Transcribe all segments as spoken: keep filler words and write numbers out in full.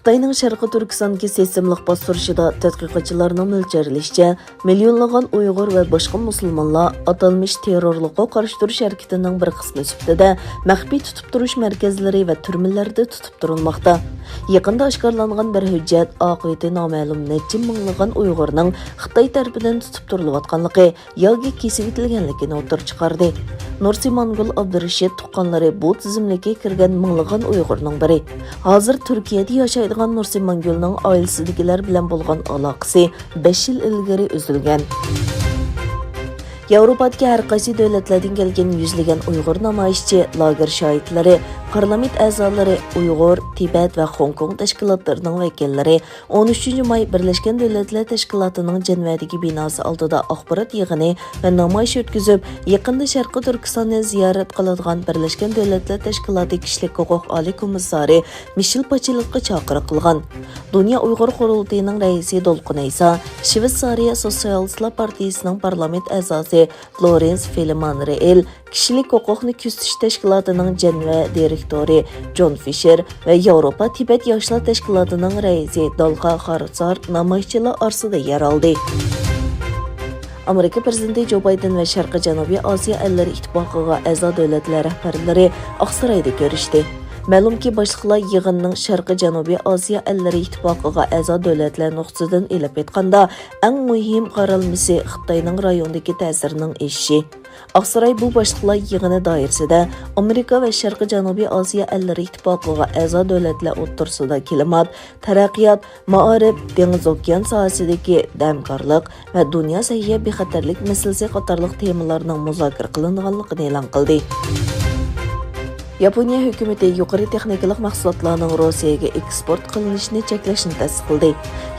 خىتاينىڭ شەرقىي تۈركىستاندىكى سىستېمىلىق باستۇرۇشىدا تەتقىقاتچىلارنىڭ مۆلچەرلىشىچە، مىليونلىغان ئۇيغۇر ۋە باشقا مۇسۇلمانلار ئاتالمىش تېررورلۇققا قارشى تۇرۇش ھەرىكىتىنىڭ بىر قىسمى سۈپىتىدە مەخپىي تۇتۇپ تۇرۇش مەركەزلىرى ۋە تۈرمىلەردە تۇتۇپ تۇرۇلماقتا. يېقىندا ئاشكارىلانغان بىر ھۆججەت ئاقىۋىتى نامەلۇم نەچچە مىڭلىغان ئۇيغۇرنىڭ خىتاي تەرىپىدىن تۇتۇپ تۇرۇلۇۋاتقانلىقى ياكى كېسىۋېتىلگەنلىكىنى ئوتتۇرىغا چىقاردى. نۇرسىمانگۈل ئابدۇرېشىت تۇغقانلىرى بۇ تىزىملىككە كىرگەن مىڭلىغان ئۇيغۇرنىڭ بىرى. ھازىر تۈركىيەدە ياشايدىغان نۇرسىمانگۈلنىڭ ئائىلىسىدىكىلەر بىلەن بولغان ئالاقىسى بەش يىل ئىلگىرى ئۈزۈلگەن. ياۋروپادىكى ھەر قايسى دۆلەتلەردىن كەلگەن يۈزلىگەن ئۇيغۇر نامايىشچى، لاگېر شاھىتلىرى، پارلامېنت ئەزالىرى، ئۇيغۇر، تىبەت ۋە خوڭكوڭ تەشكىلاتلىرىنىڭ ۋەكىللىرى ئون ئۈچىنچى ماي بىرلەشكەن دۆلەتلەر تەشكىلاتىنىڭ جەنۋەدىكى بىناسى ئالدىدا ئاخبارات يىغىنى ۋە نامايىش ئۆتكۈزۈپ، يېقىندا شەرقىي تۈركىستاننى زىيارەت قىلىدىغان بىرلەشكەن دۆلەتلەر تەشكىلاتى كىشىلىك ھوقۇق ئالىي كومىسسارى مىشېل باچېلېتقا چاقىرىق قىلغان. دۇنيا ئۇيغۇر قۇرۇلتىيىنىڭ رەئىسى دولقۇن ئەيسا، شىۋېتسارىيە سوتسىيالىستلار پارتىيىسىنىڭ پارلامېنت ئەزاسى فلورېنس فېلمان رېئېل، كىشىلىك ھوقۇقنى كۆزىتىش تەشكىلاتىنىڭ جەنۋە دىرېكتورى جون فىشېر ۋە ياۋروپا تىبەت ياشلار تەشكىلاتىنىڭ رەئىسى دالخا خارسار نامايىشچىلار ئارىسىدا يەر ئالدى. ئامېرىكا پىرېزىدېنتى جو بايدېن ۋە شەرقىي جەنۇبىي ئاسىيا ئەللىرى ئىتتىپاقىغا ئەزا دۆلەتلەر رەھبەرلىرى ئاقسارايدا كۆرۈشتى. مەلۇمكى، باشلىقلار يىغىنىنىڭ شەرقىي جەنۇبىي ئاسىيا ئەللىرى ئىتتىپاقىغا ئەزا دۆلەتلەر نۇقتىسىدىن ئېلىپ ئېيتقاندا، ئەڭ مۇھىم قارالمىسى خىتاينىڭ رايوندىكى تەسىرىنىڭ ئېشىشى. ئاقساراي بۇ باشلىقلار يىغىنى دائىرىسىدە ئامېرىكا ۋە شەرقىي جەنۇبىي ئاسىيا ئەللىرى ئىتتىپاقىغا ئەزا دۆلەتلەر ئوتتۇرىسىدا كىلىمات، تەرەققىيات، مائارىپ، دېڭىز ئوكيان ساھەسىدىكى ھەمكارلىق ۋە دۇنيا سەھىيە بىخەتەرلىك مەسىلىسى قاتارلىق تېمىلارنىڭ مۇزاكىرە قىلىنغانلىقىنى ئېلان قىلدى. ياپونىيە ھۆكۈمىتى يۇقىرى تېخنىكىلىق مەھسۇلاتلارنىڭ روسىيەگە ئېكسپورت قىلىنىشىنى چەكلەشنى تەستىقلىدى.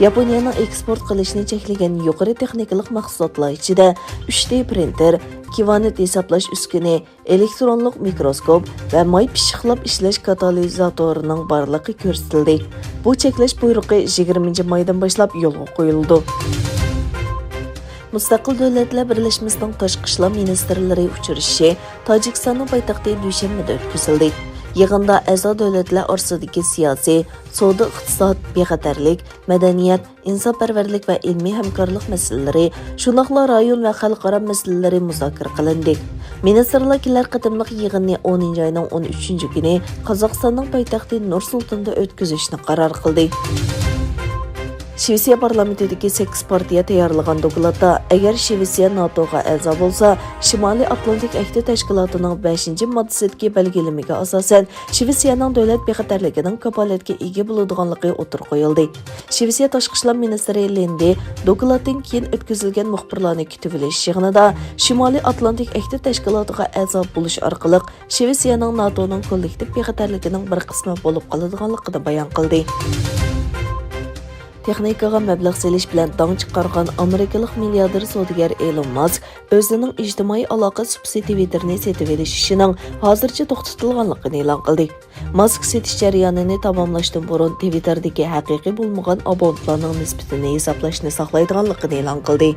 ياپونىيەنىڭ ئېكسپورت قىلىشنى چەكلىگەن يۇقىرى تېخنىكىلىق مەھسۇلاتلار ئىچىدە ئۈچ دى پرىنتېر، كىۋانت ھېسابلاش ئۈسكۈنى، ئېلېكترونلۇق مىكروسكوپ ۋە ماي پىششىقلاپ ئىشلەش كاتالىزاتورىنىڭ بارلىقى كۆرسىتىلدى. بۇ چەكلەش بۇيرۇقى يىگىرمىنچى مايدىن باشلاپ يولغا قويۇلىدۇ. مۇستەقىل دۆلەتلەر بىرلەشمىسىنىڭ تاشقى ئىشلار مىنىستىرلىرى ئۇچرىشىشى تاجىكىستاننىڭ پايتەختى دۈشەنبىدە ئۆتكۈزۈلدى. يىغىندا ئەزا دۆلەتلەر ئارىسىدىكى سىياسىي، سودا-ئىقتىساد، بىخەتەرلىك، مەدەنىيەت، ئىنسانپەرۋەرلىك ۋە ئىلمىي ھەمكارلىق مەسىلىلىرى، شۇنداقلا رايون ۋە خەلقئارا مەسىلىلىرى مۇزاكىرە قىلىندى. مىنىستىرلار كېلەر قېتىملىق يىغىننى ئونىنچى ئاينىڭ ئون ئۈچىنچى كۈنى قازاقىستاننىڭ پايتەختى نۇر سۇلتاندا ئۆتكۈزۈشنى قارار قىلدى. شىۋېتسىيە پارلامېنتىدىكى سەككىز پارتىيە تەييارلىغان دوكلاتتا، ئەگەر شىۋېتسىيە ناتوغا ئەزا بولسا، شىمالىي ئاتلانتىك ئەھدى تەشكىلاتىنىڭ بەشىنچى ماددىسىدىكى بەلگىلىمىگە ئاساسەن، شىۋېتسىيەنىڭ دۆلەت بىخەتەرلىكىنىڭ كاپالەتكە ئىگە بولىدىغانلىقى ئوتتۇرىغا قويۇلدى. شىۋېتسىيە تاشقى ئىشلار مىنىستىرى لىندى دوكلاتتىن كېيىن ئۆتكۈزۈلگەن مۇخبىرلارنى كۈتۈۋېلىش يىغىنىدا شىمالىي ئاتلانتىك ئەھدى تەشكىلاتىغا ئەزا بولۇش ئارقىلىق شىۋېتسىيەنىڭ ناتونىڭ كوللېكتىپ بىخەتەرلىكىنىڭ بىر قىسمى بولۇپ قالىدىغانلىقىنى بايان قىلدى. تېخنىكىغا مەبلەغ سېلىش بىلەن داڭ چىقارغان ئامېرىكىلىق مىلياردېر سودىگەر ئېلون ماسك ئۆزىنىڭ ئىجتىمائىي ئالاقە سۇپىسى تىۋىتتېرنى سېتىۋېلىش ئىشىنىڭ ھازىرچە توختىتىلغانلىقىنى ئېلان قىلدى. ماسك سېتىش جەريانىنى تاماملاشتىن بۇرۇن تىۋىتتېردىكى ھەقىقىي بولمىغان ئابونتلارنىڭ نىسبىتىنى ھېسابلاشنى ساقلايدىغانلىقىنى ئېلان قىلدى.